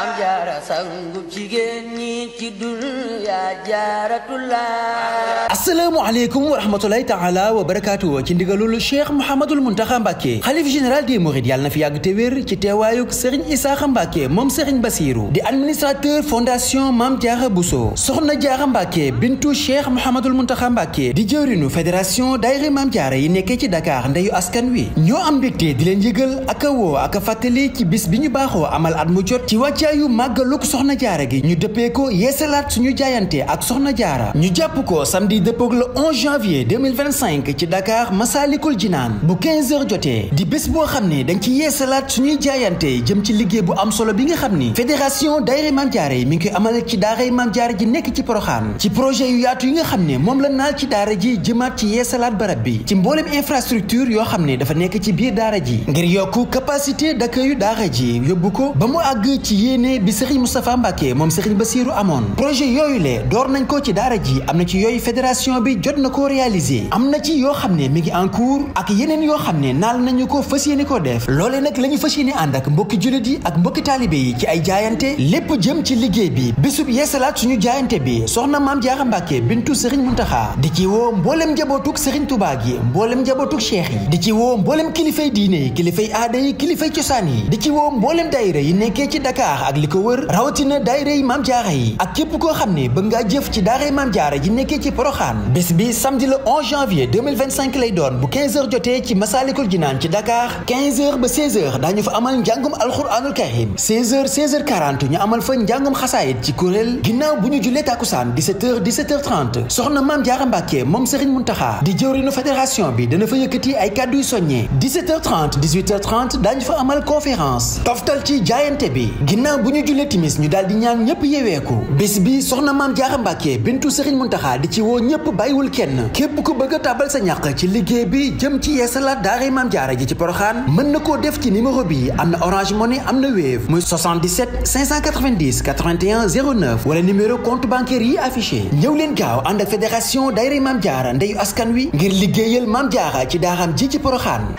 am jaara sangu jigéen ñi ci dunya jaaratullah. asalaamaaleykum wa rahmatulahi taala wa barakaatu ci ndigalul Cheikh Mouhamadul Mountakha Mbacké xalif général des Mourides yàlla na fi yàgg te wér ci teewaayuk Serigne Issakha Mbacké moom Serigne Bassirou di administrateur fondation Mame Diarra Bousso soxna Diarra Mbacké bintu Cheikh Mouhamadul Mountakha Mbacké di jëwrinu fédération daayira Mame Diarra yi nekkee ci Dakar ndeyu askan wi ñoo am mbégte di leen yëgal ak a woo ak a fàttali ci bis bi ñu baaxoo amal at mu jot ci wàccaayu màggaluk soxna Diarra gi ñu dëppee ko yeesalaat suñu jaayante ak soxna Diarra ñu jàpp ko samedi dëppoog le 11 janvier 2025 ci Dakar Massalikul Jinaan bu 15h jotee di bés boo xam ne dañ ci yeesalaat suñuy jaayante jëm ci liggéey bu am solo bi nga xam ni fédération daayira Mame Diarra yi mi ngi koy amal ci daaray Mame Diarra ji nekk ci Poroxaan ci projet yu yaatu yi nga xam ne moom la naal ci daara ji jëmaat ci yeesalaat barab bi ci mboolem infrastructure yoo xam ne dafa nekk ci biir daara ji ngir yokk capacité d'accueil yu daara ji yóbbu ko ba mu àgg ci yéene bi Serigne Moustapha Mbacké moom Serigne Bassirou amoon projet yooyu le door nañ ko ci daara ji am na ci yooyu fédération bi jot na koo réaliser am na ci yoo xam ne mi ngi en cours ak yeneen yoo xam ne naal nañu ko fas yéene koo def loole nag la ñu fas yéene ànd ak mbokki jullit yi ak mbokki taalibe yi ci ay jaayante lépp jëm ci liggéey bi bésub yeesalaat suñu jaayante bi soxna Mame Diarra Mbacké bintu Serigne Mountakha di ci woo mboolem njabootuk Serigne Touba gi mboolem njabootuk cheikh yi di ci woo mboolem kilifay diine yi kilifay aada yi kilifay cosaan yi di ci woo mboolem daayira yi nekkee ci Dakar ak li ko wër rawatina daayira yi Mame Diarra yi ak képp koo xam ne bëgg ngaa jëf ci daara Mame Diarra ji nekkee ci Poroxaan bés bi samedi le 11 janvier 2025 lay doon bu 15h jotee ci Massalikul Jinaan ci Dakar 15h ba 16h daañu fa amal njàngum alxuraanul karim 16h 16h40 ñu amal fa njàngum xasaayit ci kuréel ginnaaw bu ñu jullee takkusaan 17h 17h30 soxna Mame Diarra Mbacké moom Serigne Mountakha di jëwriñu fédération bi dana fa yëkkati ay kàddu yu soññee 17h30 18h30 daañu fa amal conférence toftal ci jaayante bi ginnaaw bu ñu jullee timis ñu daal di ñaan ñëpp yeweeku bés bi soxna Mame Diarra Mbacké bintu Serigne Mountakha di ci woo ñëpp bàyyiwul kenn képp ku bëgg a tàbbal sa ñàq ci liggéey bi jëm ci yeesalaat daara Mame Diarra ji ci Poroxaan mën na koo def ci numéro bi am na Orange Money am na Wave muy 77 590 81 09 wala numéro compte bancaire yi affiché ñëw leen gaaw ànd ak fédération daara Mame Diarra ndeyu askan wi ngir liggéeyal Mame Diarra ci daaraam ji ci Poroxaan